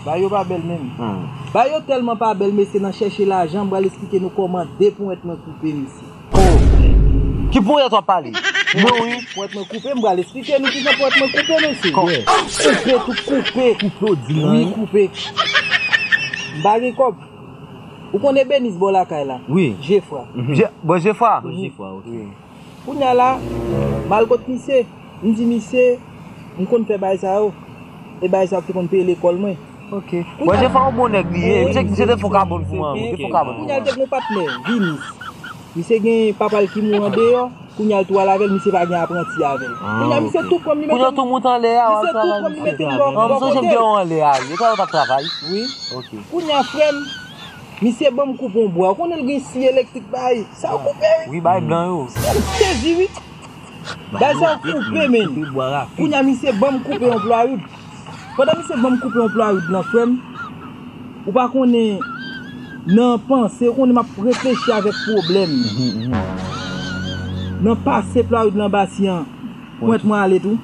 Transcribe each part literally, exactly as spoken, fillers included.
Bagay yo pa bèl menm. Bagay yo tèlman pa bèl, mesye, nan chèche lajan, m pral esplike nou kòman de ponyèt mwen koupe, mesye. Ki ponyèt w ap pale? Non, wi. Ponyèt mwen koupe, m pral esplike nou kijan ponyèt mwen koupe, mesye. Koupe, tout koupe. Koupe, w di m. Wi, koupe. M pa gen kòb. Ou konnen Benis bò lakay la? Wi. Jefra. Bò Jefra? Bò Jefra, ok. Kounye a la, m al kot misye, m di misye, m konn fè bagay sa yo. E bagay sa yo ki te konn peye lekòl mwen. Ok. Bò Jefra yon bon nèg li ye. Misye, misye te fè yon kabòn pou mwen. Te fè yon kabòn pou mwen. Kounye a l te gen yon patnè, Vinis. Misye gen papa l ki mouri andeyò. Kounye a l tou al avè l, misye pa gen apranti avè l. Kounye a misye tou pran m li mete m. Kounye a tou moute anlè a, w al travay misye. An m sonje m te wè w anlè a, wi. E sa w t ap travay? Wi. Ok. Kounye a frè m, misye ban m koupe yon bwa. Ou konnen l gen si elektrik bay. Sa yo koupe wi. Wi, bay blan yo. Frè m sezi wi. Bay sa yo koupe menm. Kounye a misye ban m koupe yon plwa rid. Pandan misye ban m koupe yon plwa rid lan, frè m, ou pa konnen nan panse, ou konnen m ap reflechi avèk pwoblèm. Nan pase plwa rid lan basi an, pwent mwen ale tou.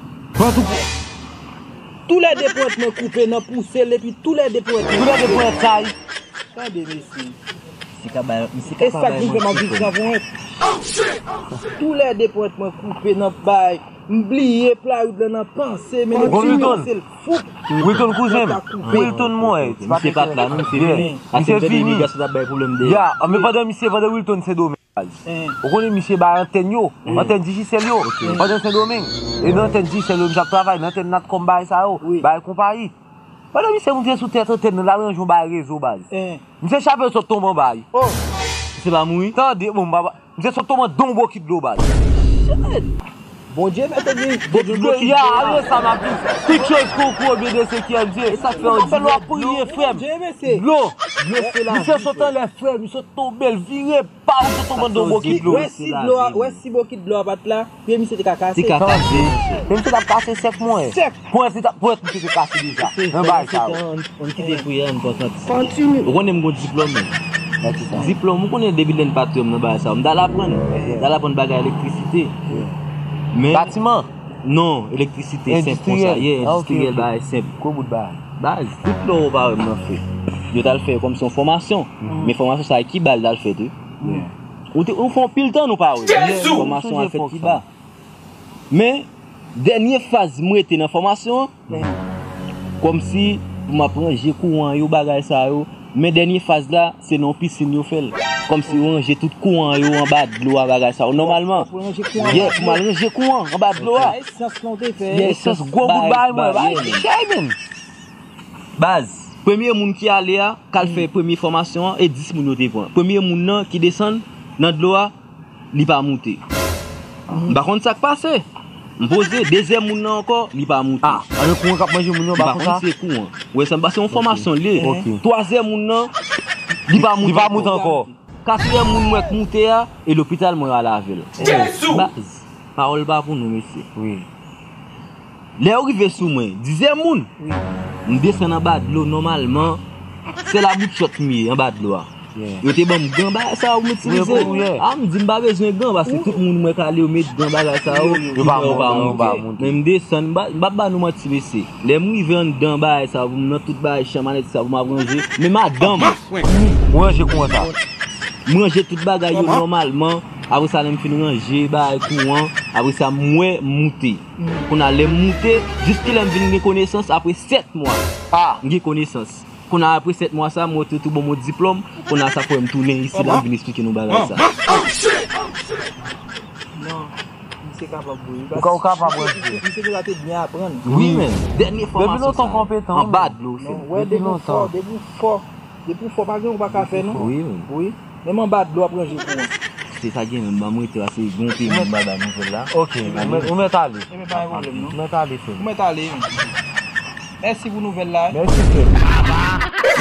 Toulède pwent mwen koupe nan pouse l epi toulède pwent mwen koupe. Toulède pwent kay. Tande mesye. Misye ka bay, misye ka pa bay mwen ti pwent. E sa k vin fè m ap viv san pwent. Toulède pwent mwen koupe nan bay. M bliye plwa rid lan nan panse, men depi m panse l foup. Wilton kouzen m. Wilton mwen. Misye pa t la non, misye vini. Misye vini. Gason t ap bay pwoblèm dèyè. Ya, men pandan misye, pandan Wilton Sendomeng. Ou konnen misye bay antèn yo, antèn Digicel yo, antèn Sendomeng. E nan antèn Digicel yo, misye ap travay, nan antèn Natcom bagay sa yo, bagay konpayi. Pandan misye moute sou tèt antèn nan, l al ranje yon bagay rezo baz. Misye chape l sot tonbe anba. Misye pa mouri? Tande, bon, m pa, misye sot tonbe anndan yon bokit dlo baz. Shit! Bondye fè te gen bokit dlo. Ya, alò sa m ap di. Tout choz konkou oubyen de se ki an Dye. E sa k fè yo di w ap priye, frè m. Dlo. Misye sot anlè, frè m, misye sot tonbe, l vire. Pa ou sot tonbe anndan yon bokit dlo. Wè si dlo a, wè si bokit dlo a pa t la, pye misye te ka kase. Te ka kase. Men misye t ap kase sèk mwen. Sèk. Pwent li t ap, pwent misye te kase deja. Nan bagay sa yo. Ann kite priye a, ann konsantre. Ou konnen m gon diplòm men. Diplòm, ou konnen depi lè n pa twè m nan bagay sa yo. M t al aprann. M t al aprann bagay elektrisite. Men. Batiman? Non, elektrisite senp konsa. Endistriyèl. Yeah, endistriyèl, bagay senp. Gwo bout bagay. Baz, tout lè ou pa wè m nan fè. Yo t al fè kòmsi yon fòmasyon. Men fòmasyon sa a Kiba l t al fèt wi. Ou te, ou fè yon pil tan nou pa wè. Fòmasyon al fèt Kiba. Men, dènye faz m rete nan fòmasyon an, kòmsi pou m ap ranje kouran yo, bagay sa yo. Men dènye faz la, se nan yon pisin yo fè l. Kòmsi yo ranje tout kouran yo anba dlo a, bagay sa yo. Nòmalman, yeah, pou m al ranje kouran anba dlo a. Esans, gwo bout bagay mwen, bagay ki chè menm. Baz, premye moun ki ale a, k al fè premye fòmasyon an, e dis moun yo te pran. Premye moun nan ki desann nan dlo a, li pa moute. M pa konn sa k pase. M poze, dezyèm moun nan ankò, li pa moute. Ah, anben kouran k ap manje moun yo, m pa konn sa. M pa konn si se kouran. Ou wè sa, m pase yon fòmasyon li ye. Ok. Twazyèm moun nan, li pa moute ankò. Li pa moute ankò. Katriyèm moun mwen k moute a, e lopital mwen ale avè l. Jezi! Baz, pawòl pa pou nou, mesye. Wi. Lè yo rive sou mwen, dizyèm moun, m desann anba dlo nòmalman, se la bout chòt m ye, anba dlo a. Yo te ban m gan bagay sa yo pou m itilize. A, m di m pa bezwen gan, paske tout moun mwen k ale yo met gan bagay sa yo, yo pa moute. Men m desann, m pa, m p ap ba nou manti, mesye. Lè m rive anndan bagay sa yo, pou m nan tout bagay, chanm elektrik sa yo, pou m ap ranje. Men madanm. Ou ranje kouran sa? M ranje tout bagay yo nòmalman. Apre sa, lè m fin ranje bagay kouran, apre sa, m wè m moute. Kounye a, lè m moute, jis kilè m vin gen konesans, apre sèt mwa, m gen konesans. Kounye a, apre sèt mwa sa, m wè tou, tou bon, m diplòm. Kounye a, sa fè m tounen isi la, m vin esplike nou bagay sa. Non, misye kapab wi. Ou ka, ou kapab wi. Misye deja te byen aprann. Wi, men. Dènye fòmasyon sa, anba dlo, w fè. Depi lontan. Depi w fò, depi w fò, pa gen w pa ka fè, non. Wi, men. Wi. Menm anba dlo w ap ranje kouran. Se sa gen menm, ban m rete la, se gen yon peyi m ba bay nouvèl la. Ok, ou mèt ale. Ebyen, pa gen pwoblèm, non. Ou mèt ale, frè m. Ou mèt ale, wi. Mèsi pou nouvèl la. Mèsi, frè m.